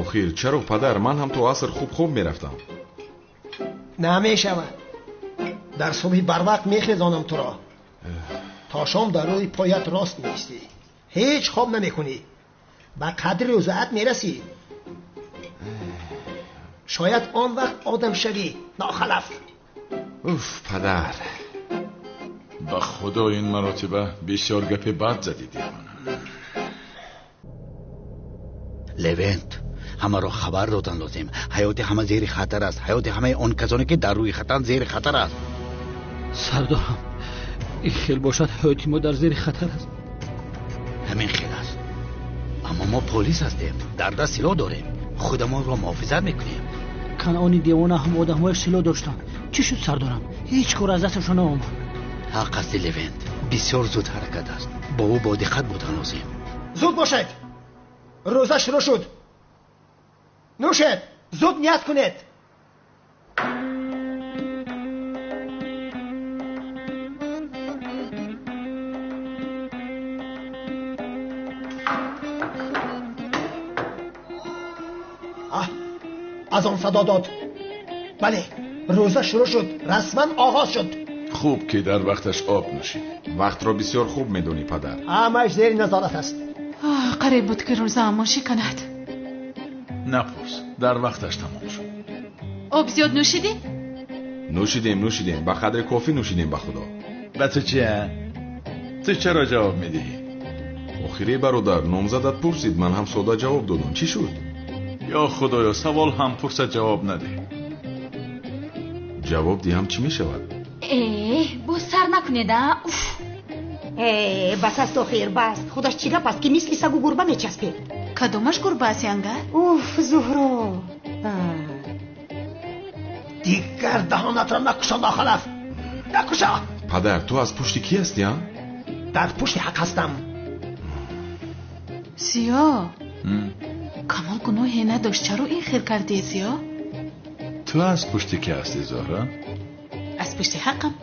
Охир, чаро падар, ман ҳам то аср хуб хоб мерафтам. Намешавад. Дар субҳи барвақт мехезонам туро. То шом дар рӯи поят рост меистӣ. Ҳеҷ хоб намекунӣ. Ба қадри рӯзаат мерасӣ. Шояд он вақт одам шавӣ, нохалаф. Уф, падар. Ба худо ин маротиба бисёр гапи бад задӣ, девона. Левент, ҳамаро хабар додан лозим. Ҳаёти ҳама зери хатар аст. Ҳаёти ҳамаи он касоне ки дар рӯи хатанд зери хатар аст. Сардорам, ин хел бошад ҳаёти мо дар зери хатар аст. Ҳамин хел аст. Аммо мо полис ҳастем, дар даст силоҳ дорем, худамонро муҳофизат мекунем. Канъони девона ҳам одамҳояш силоҳ доштанд. Чӣ шуд сардорам? Ҳеҷ кор аз дасташон наомад. Ҳақ асти Левент, бисёр зуд ҳаракат аст. Бо ӯ бо диққат будан лозим. Зуд бошед, рӯза шурӯъ шуд. Нӯшед, зуд ният кунед. Аз он садо дод. Бале, рӯза шурӯъ шуд, расман оғоз шуд. Хуб ки дар вақташ об нӯшид. Вақтро бисёр хуб медонӣ, падар. Ҳамааш зери назорат аст. Қариб буд ки рӯзаамон шиканад. Напурс, дар вақташ тамом шуд. Об зиёд нӯшидӣ? Нӯшидем, нӯшидем, ба қадри кофӣ нӯшидем, ба худо. Ба ту чи? Ту чаро ҷавоб медиҳӣ? Охире бародар, номзадат пурсид, ман ҳам сода ҷавоб додам. Чӣ шуд? Ё худоё, савол ҳам пурсад, ҷавоб надеҳ. Ҷавоб диҳам чӣ мешавад? Э, боз сар накунед, а? Уф! Э, бас аст охир, бас. Худаш чӣ гап аст ки мисли сагу гурба мечаспед? Кадомаш гурба аст, янга? Уф, Зуҳро. Дигар даҳонатро накушо, нохалаф. Накушо! Падар, ту аз пушти кӣ ҳастӣ, а? Дар пушти ҳақ ҳастам. Зиё, Камол гуноҳе надошт. Чаро ин хел кардӣ, Зиё? Ту аз пушти кӣ ҳастӣ, Зуҳро? Аз пушти ҳақам.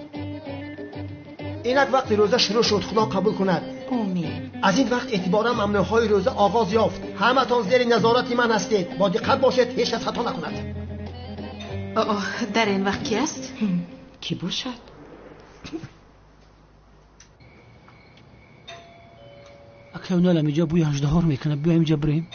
Инак вақти рӯза шурӯъ шуд, худо қабул кунад. Омин. Аз ин вақт эътиборан мамнӯъҳои рӯза оғоз ёфт. Ҳаматон зери назорати ман ҳастед. Бо диққат бошед, ҳеҷ кас хато накунад. Оҳ, дар ин вақт кӣ аст? Кӣ бошад? Акай уналам инҷа бӯи аждаҳор мекунад. Биёем инҷа бирем.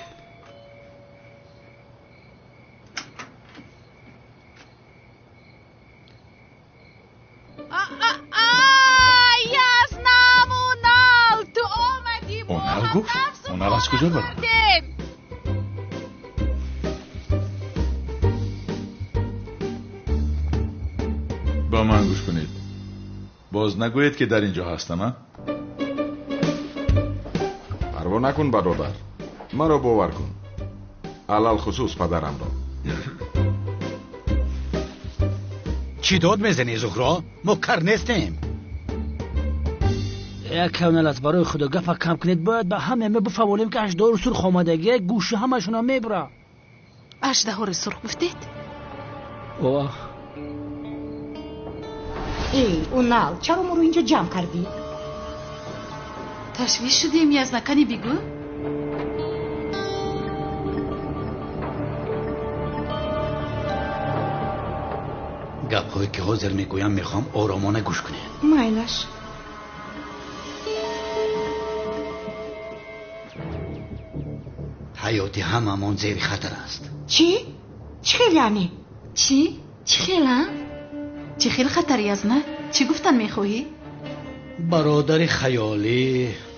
Гуфт, онал аз куҷо баромад? Ба ман гӯш кунед. Боз нагӯед ки дар ин ҷо ҳастам, а? Парво накун, бародар. Маро бовар кун. Алалхусус падарамро. Чӣ дод мезанӣ, Зуҳро? Мо кар нестем. Як кавналат, барои худо гапа кам кунед. Бояд ба ҳама ма бифаҳмонем ки аждаҳори сурх омадагӣ, гӯши ҳамашона мебура. Аждаҳори сурх гуфтед? Оҳ. Эй, Унал, чаро моро инҷо ҷамъ кардӣ? Ташвиш шудем, язнакани бигӯ. Гапҳое ки ҳозир мегӯям, мехоҳам оромона гӯш кунед. Майлаш. Ҳаёти ҳамамон зери хатар аст. Чӣ? Чӣ хел яъне? Чӣ? Чӣ хел, а? Чӣ хел хатар, язна? Чӣ гуфтан мехоҳӣ? Бародари хаёлӣ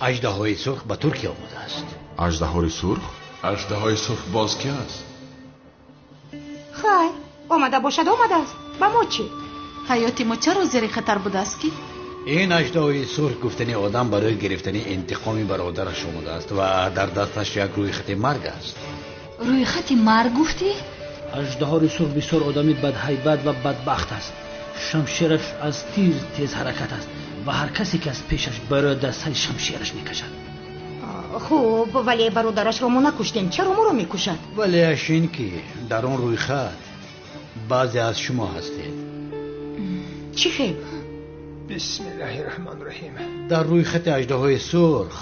аждаҳои сурх ба Туркия омадааст. Аждаҳори сурх? Аждаҳои сурх боз ки аст? Хайр, омада бошад, омадааст. Ба мо чӣ? Ҳаёти мо чаро зери хатар будааст ки? Ин аждаҳои сурх гуфтани одам барои гирифтани интиқоми бародараш омадааст ва дар дасташ як рӯйхати марг аст. Рӯйхати марг гуфтӣ? Аждаҳори сурх бисёр одами бадҳайбат ва бадбахт аст. Шамшераш аз тир тез ҳаракат аст ва ҳар касе ки аз пешаш барояд дар сари шамшераш мекашад. Хуб, вале бародарашро мо накуштем. Чаро моро мекушад? Валеаш ин ки дар он рӯйхат баъзе аз шумо ҳастед. Чӣ хел? Бисмиллаҳи раҳмони раҳим. Дар рӯйхати аждаҳои сурх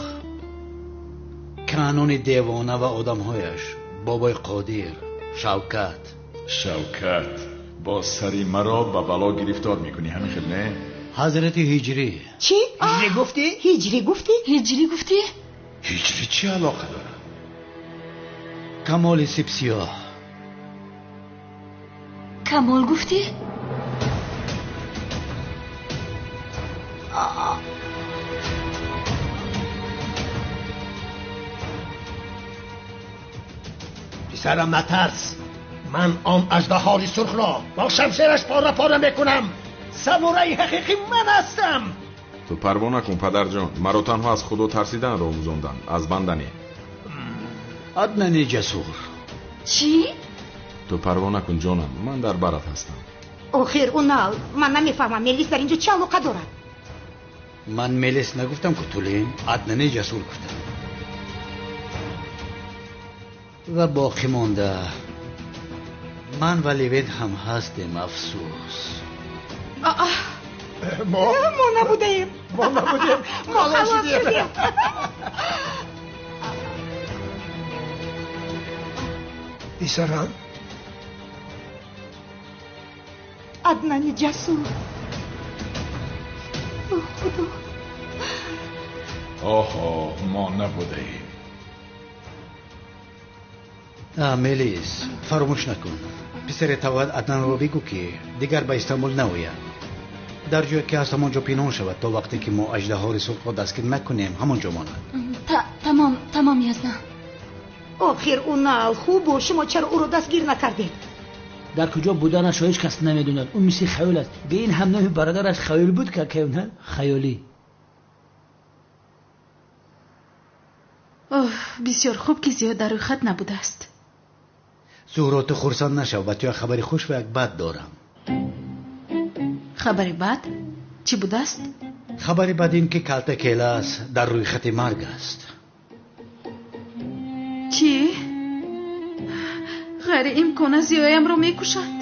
канони девона ва одамҳояш, бобои Қодир, Шавкат. Шавкат, боз сари маро ба бало гирифтор мекунӣ, ҳамин хел не? Ҳазрати Ҳиҷрӣ. Чӣ? Ҳиҷрӣ гуфтӣ? Ҳиҷрӣ гуфтӣ? Ҳиҷрӣ гуфтӣ? Ҳиҷрӣ чӣ алоқа дорад? Камоли сипсиёҳ. Камол гуфтӣ? Писарам, натарс. Ман он аждаҳори сурхро бо шамшераш пора пора мекунам. Самураи ҳақиқӣ ман ҳастам. Ту парво накун, падарҷон. Маро танҳо аз Худо тарсиданро омӯзонданд, аз банда не. Аднани ҷасур. Чӣ? Ту парво накун, ҷонам, ман дар барат ҳастам. Охир, Унал, ман намефаҳмам, Мелис дар инҷо чӣ алоқа дорад? Ман Мелис нагуфтам, ку Тулин, Аднани ҷасур гуфтам. Ва боқӣ монда ман ва Левент ҳам ҳастем, афсӯс. Мо набудаем. Мо набудем. Мо халос шудем. Писарам. Аднани ҷасур. О, Худо. Оҳо, мо набудаем. Мелис, фаромӯш накун. Писаре тавад Аднанро бигӯ, ки дигар ба Истанбул наояд. Дар ҷое ки ҳаст, ҳамон ҷо пинҳон шавад, то вақте ки мо аждаҳори сурхро дастгир накунем, ҳамон ҷо монад. Тамом, тамом, Язна. Охир, Унал, хуб, шумо чаро ӯро дастгир накардед? Дар куҷо буданашро ҳеҷ кас намедонад. Ӯ мисли хаёл аст. Бе ин ҳам номи бародараш хаёл буд, ка хаёлӣ. Оҳ, бисёр хуб, ки зиёд дар рӯйхат набудааст. Зуҳро, ту хурсанд нашав, ба ту як хабари хуш ва як бад дорам. Хабари бад чӣ будааст? Хабари бад ин ки Калта Келас дар рӯйхати марг аст. Чӣ? Ғайриимкон аст, зиёямро мекушанд.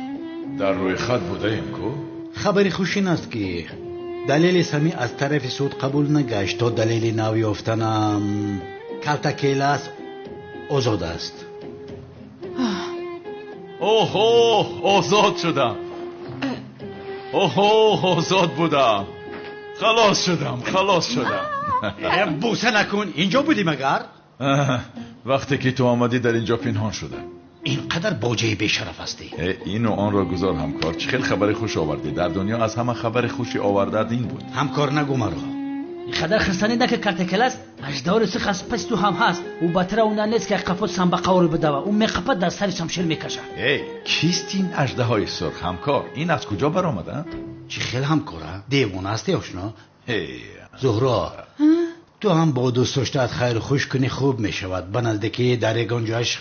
Дар рӯйхат будаем ку? Хабари хуш ин аст, ки далели самӣ аз тарафи суд қабул нагашт, то далели нав ёфтанам Калта Келас озод аст. Оҳо, озод шудам. Оҳо, озод будам. Халос шудам, халос шудам. Бӯса накун, инҷо будӣ магар? Вақте ки ту омадӣ, дар инҷо пинҳон шудам. Ин қадар боҷаи бешараф ҳастӣ. Ину онро гузор, ҳамкор. Чӣ хел хабари хуш овардӣ? Дар дунё аз ҳама хабари хуши овардаат ин буд. Ҳамкор, нагӯ маро. Ин қадар хирсанӣ нака, Картакелас аждаҳори сурх аз паси ту ҳам ҳаст. Ӯ батара уна нест, ки қафо самбақаворо бидава. Ӯ меқапад, дар сари шамшер мекашад. Эй, кист ин аждаҳои сурх, ҳамкор? Ин аз куҷо баромада? Чӣ хел ҳамкора? Девона ҳастӣ, ошно? Зуҳро, ту ҳам бо дӯстдоштаат хайру хуш кунӣ, хуб мешавад. Ба наздикӣ дар ягон ҷояш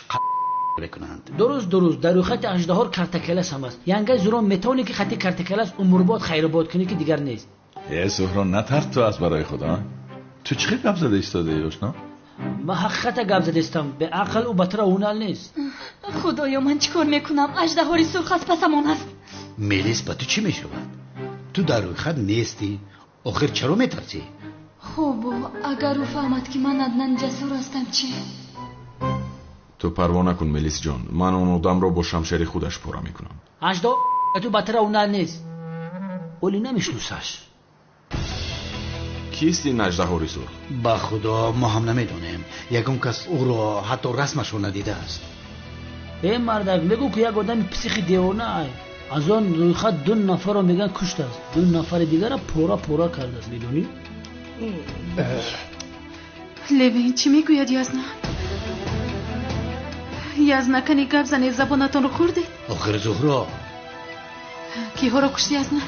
мекунанд. Дуруст, дуруст, дар рӯйхати аждаҳор Картакелас ҳам аст. Янгаи Зуҳро, метавонӣ ки хати Картакелас умрбод хайрубод кунӣ, ки дигар нест. Э, Зуҳро, натарс ту аз барои Худо. Ту чӣ хел гап зада истодаӣ, ошно? Ман ҳақиқата гап задаистам. Беақл, ӯ батара унал нест. Худоё, ман чӣ кор мекунам? Аждаҳори сурх аз пасамон аст. Мелис, ба ту чӣ мешавад? Ту дар рӯйхат нестӣ. Охир чаро метарсӣ? Хуб, агар ӯ фаҳмад, ки ман Аднан ҷасур ҳастам, чӣ? Ту парво накун, Мелис ҷон. Ман он одамро бо шамшери худаш пора мекунам. Аждаҳо ту батара унал нест. Оли намешносаш. Кист ин аждаҳори сурх? Ба Худо, мо ҳам намедонем. Ягон кас ӯро ҳатто расмашро надидааст. Э, мардак, мегӯ, ки як одами психи девона ай. Аз он рӯйхат ду нафарро мегӯянд куштааст, ду нафари дигара пора пора кардааст, медонӣ? Левин, чӣ мегӯяд Язна? Язна, кани гап занед, забонатонро хӯрдед? Охир, Зуҳро. Киҳоро кушти, Язна?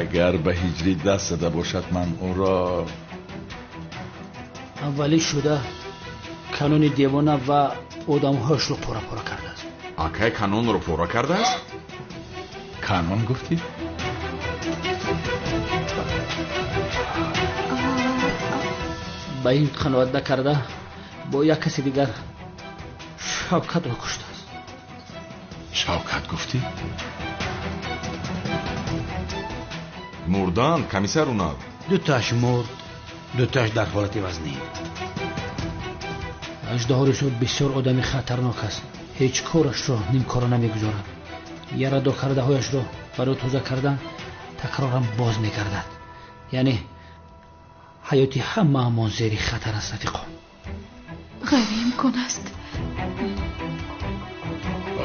Агар ба Ҳиҷрӣ даст зада бошад, ман ӯро Аввалӣ шуда Канони девона ва одамҳояшро пора пора кардааст. Акай Канонро пора кардааст? Канон гуфтӣ? Ба ин қаноат накарда, бо як каси дигар Шавкатро куштааст. Шавкат гуфтӣ? Мурданд, комиссар Унал? Дуташ мурд, дуташ дар ҳолати вазнин. Аждаҳори сурх бисёр одами хатарнок аст. Ҳеҷ корашро нимкора намегузорад. Ярадор кардаҳояшро барои тоза кардан такроран боз мегардад. Яъне ҳаёти ҳамаамон зери хатар аст, рафиқо. Ғайриимкон аст.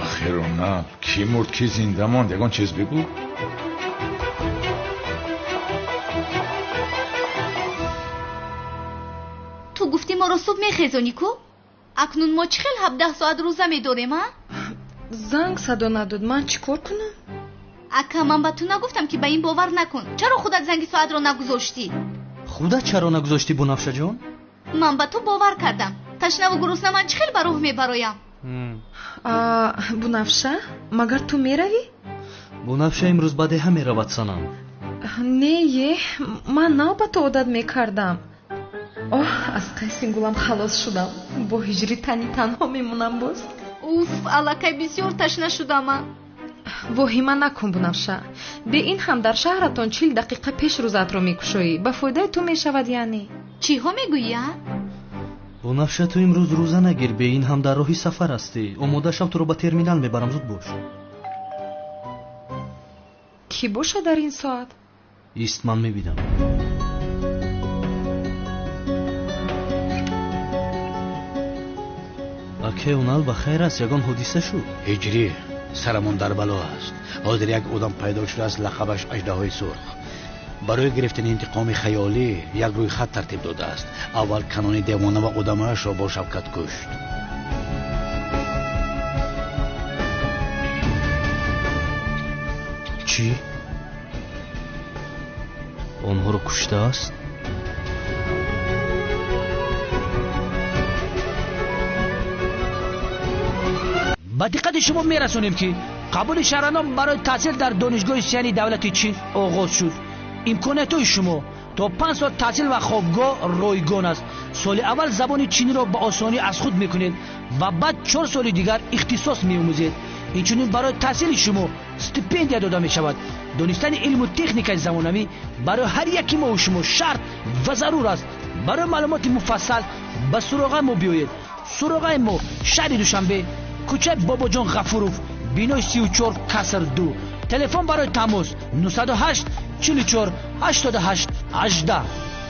Охир. Охир Онал, кӣ мурд, кӣ зинда монд, ягон чиз бигӯ. Ту гуфтӣ моро субҳ мехезонӣ ку? Акнун мо чӣ хел 17 соат рӯза медорем, а? Занг садо надод, ман чӣ кор кунам? Ака, ман ба ту нагуфтам, ки ба ин бовар накун. Чаро худат занги соатро нагузоштӣ? Худат чаро нагузоштӣ, Бунафшаҷон? Ман ба ту бовар кардам. Ташнаву гурусна ман чӣ хел ба роҳ мебароям? Бунафша, магар ту меравӣ? Бунафша имрӯз ба деҳа меравад, санам. Не, е, ман нав ба ту одат мекардам. Оҳ, аз қайси гулам халос шудам. Бо ҳиҷри тани танҳо мемонам боз. Уф, аллакай бисёр ташна шудама. Воҳима накун, Бунафша. Бе ин ҳам дар шаҳратон 40 дақиқа пеш рӯзаатро мекушоӣ. Ба фоидаи ту мешавад яъне. Чиҳо мегӯӣ, а? Бунафша, ту имрӯз рӯза нагир, бе ин ҳам дар роҳи сафар ҳастӣ. Омода шав, туро ба терминал мебарам, зуд бош. Кӣ бошад дар ин соат? Ист, ман мебинам. Аке Онал, ба хайр аст? Ягон ҳодиса шуд? Ҳиҷрӣ, сарамон дар бало аст. Ҳозир як одам пайдо шудааст, лақабаш аждаҳои сурх. Барои гирифтани интиқоми хаёлӣ як рӯйхат тартиб додааст. Аввал Канони девона ва одамаашро бо шавкат кушт. Чӣ? Онҳоро куштааст? Ба диққати шумо мерасонем, ки қабули шаҳрвандон барои таҳсил дар Донишгоҳи Сияни давлати Чин оғоз шуд. Имкониятҳои шумо то 5 сол таҳсил ва хобгоҳ ройгон аст. Соли аввал забони чиниро ба осонӣ аз худ мекунед ва баъд 4 соли дигар ихтисос меомӯзед. Инчунин барои таҳсили шумо стипендия дода мешавад. Донистани илму техникаи замонавӣ барои ҳар яки мову шумо шарт ва зарур аст. Барои маълумоти муфассал ба суроғаи мо биёед. Суроғаи мо шаҳри Душанбе, кӯчаи Бобоҷон Ғафуров, бинои 34 каср 2. Телефон барои тамос 908 44 88 18.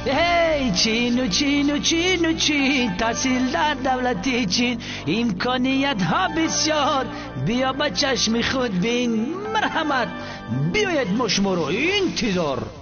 Эй, Чину, Чину, Чину, Чин, таҳсил дар давлати Чин, имкониятҳо бисёр, биё ба чашми худ бин. Марҳамат, биёед, мо шуморо интизор.